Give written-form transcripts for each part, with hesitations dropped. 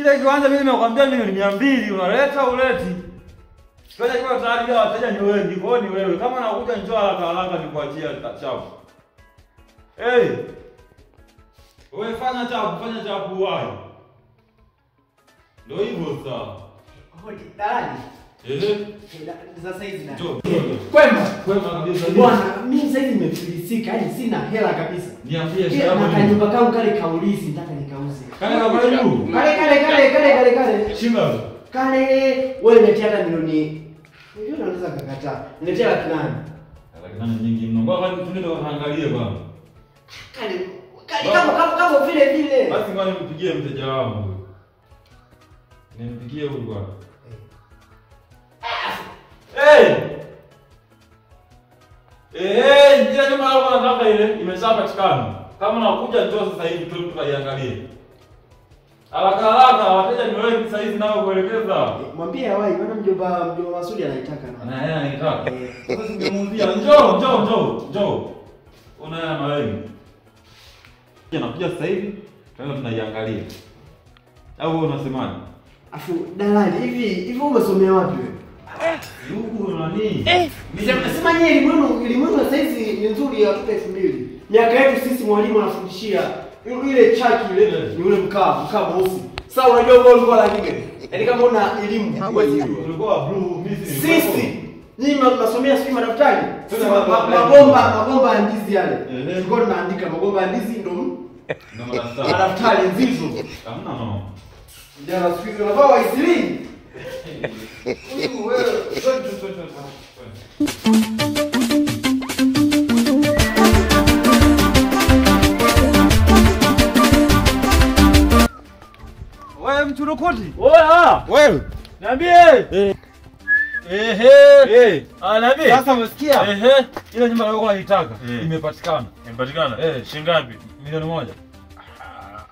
Kile kiwanja mimi nimekwambia milioni 200 unaleta uleti. Kiwanja kiko tayari ila wateja ni wengi. Kwa hiyo ni wewe. Kama unakuja njoo haraka haraka nikuachia chapu. Eh. Hey. Wewe fanya chapu wapi? Ndio hivyo sasa. Hodi dalali. Eh. Sasa hizi na. Kwema. Kwema kabisa. Bwana, mimi sasa hivi nimefilisika, yaani sina hela kabisa. Niambie shida. Na kanyumba kangu kale kaulizi nataka nikauze. Kale kale juu. Kale kale kale kale kale kale. Shinga. Kale wewe niletea hata milioni. Unajua unaweza kukataa. Niletea 800,000. 800,000 nyingi mno. Ngoja tuende tukaangalie bwana. Kale kale kama vile vile. Basi ngoja nimpigie mteja wangu. Nimpigie huyu bwana. Hey! Eh, ile nyumba yako nataka ile imeshapatikana. Kama unakuja njoo sasa hivi tu tukaiangalie. Haraka haraka wateja ni wengi sasa hivi nao kuelekeza. Mwambie hawai maana mjomba Masudi anaitaka na. Na yeye anaitaka. Sasa ningemuambia njoo njoo njoo njoo. Una na wewe. Nakuja sasa hivi tunaenda tunaiangalia. Au wewe unasemaje? Afu dalali hivi umesomea wapi wewe? Huku nani? Sema nyie elimu yenu sasa hizi ni nzuri ya watoto 2000. Miaka yetu sisi mwalimu anafundishia ile chaki ile ni ule mkaa mweusi. Sasa unajua wewe ulikuwa rangi gani? Yaani kama una elimu ulikuwa blue mimi sisi nyinyi mnasomea sisi madaftari. Mabomba ya ndizi yale. Tulikuwa tunaandika mabomba ya ndizi ndo madaftari nzizo. Hamna mama. Ndio na siku hizi unavaa wa 20. Wewe wewe mchurukoti. Wewe ah. Wewe. Niambie. Ehe. Ah, niambie. Sasa umesikia? Ehe. Ile nyumba nilikuwa naitaka imepatikana. Imepatikana? Shilingi ngapi? Milioni 1.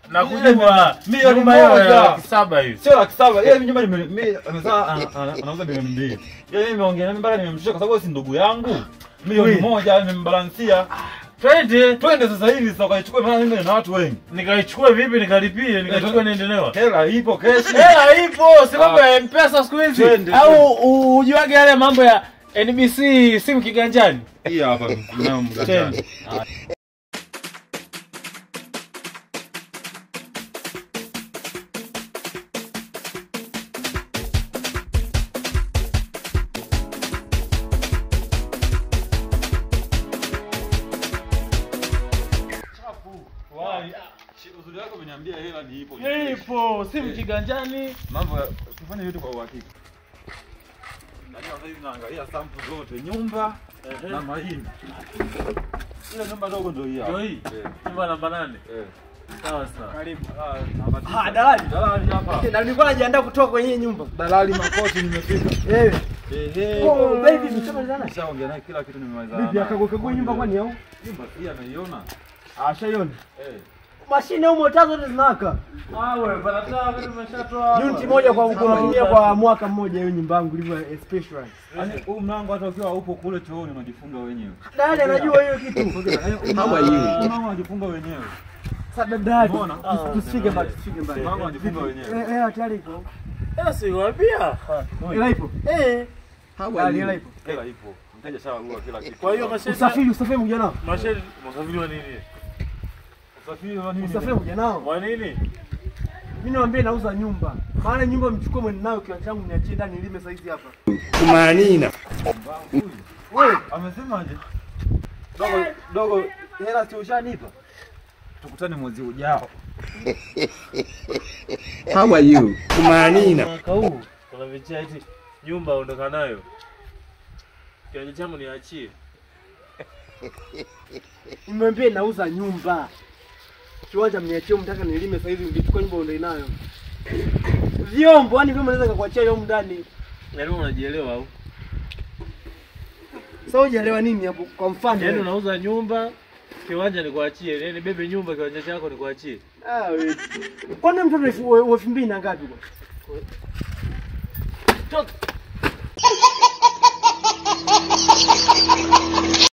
Na kujua milioni 1. 700 hivi. Sio 700,000. Ile nyumba mimi amesema anauza milioni 2. Yeye mimi nimeongea naye mpaka nimemshusha kwa sababu si ndugu yangu. Milioni 1 nimembalansia. Twende. Twende sasa hivi sasa ukaichukue maana mimi na watu wengi. Nikaichukue vipi nikalipie nikachukue niendelewa? Hela ipo cash. Hela ipo, si mambo ya M-Pesa siku hizi. Au ujuage yale mambo ya NBC simu kiganjani? Hii hapa nayo mganjani. Uzuri wako umeniambia hela ni ipo. Ipo, simu kiganjani. Mambo tufanye vitu kwa uhakika. Ndani sasa hivi naangalia sample zote, nyumba na mahindi. Ile nyumba ndogo ndio hii hapa. Ndio hii. Nyumba namba 8. Sawa sawa. Karibu. Ah, dalali. Dalali hapa. Na nilikuwa najiandaa kutoka kwenye nyumba. Dalali makoti nimefika. Eh. Ehe. Oh, baby mshamalizana. Nishaongea naye kila kitu nimemalizana. Bibi akagokagua nyumba kwani au? Nyumba pia anaiona. Ah, shaiona. Eh. Mashine humo taa zote zinawaka. Ah wewe, bana taa vitu vimeshatoa hapa. Unit moja kwa kutumia kwa mwaka mmoja hiyo nyumba yangu ilivyo special. Yaani huu mlango hata ukiwa upo kule chooni unajifunga wenyewe. Dada anajua hiyo kitu. How are you? Mlango unajifunga wenyewe. Sasa dada, tusifike mbali, tusifike mbali. Mlango unajifunga wenyewe. Eh, tayari ipo. Hela si waambia. Hela ipo. Eh. Hela ipo. Hela ipo. Mteja shawagua kila kitu. Kwa hiyo mashine usafiri mmoja nao. Mashine usafiri wa nini? Usafiri wa nini? Usafiri mmoja nao. Wa nini? Mimi nawaambia nauza nyumba. Maana nyumba mchukue mwende nayo kiwanja changu niachie ndani nilime saizi hapa. Kumanina. Wewe amesemaje? Dogo dogo hela si ushanipa? Tukutane mwezi ujao. How are you? Kumanina. Mwaka huu kuna vicha eti nyumba ondoka nayo. Kiwanja changu niachie. Nimwambie nauza nyumba. Kiwanja mniachie mtaka nilime sasa hivi mkichukua nyumba ondoe nayo. Vyombo yani vyombo naweza kukuachia hiyo ndani. Yaani unajielewa au? Sasa hujaelewa nini hapo kwa mfano? Yaani unauza nyumba, kiwanja nikuachie. Yaani bebe nyumba kiwanja chako nikuachie. Ah wewe. Kwani mtoto 2000 na ngapi kwa? Toka.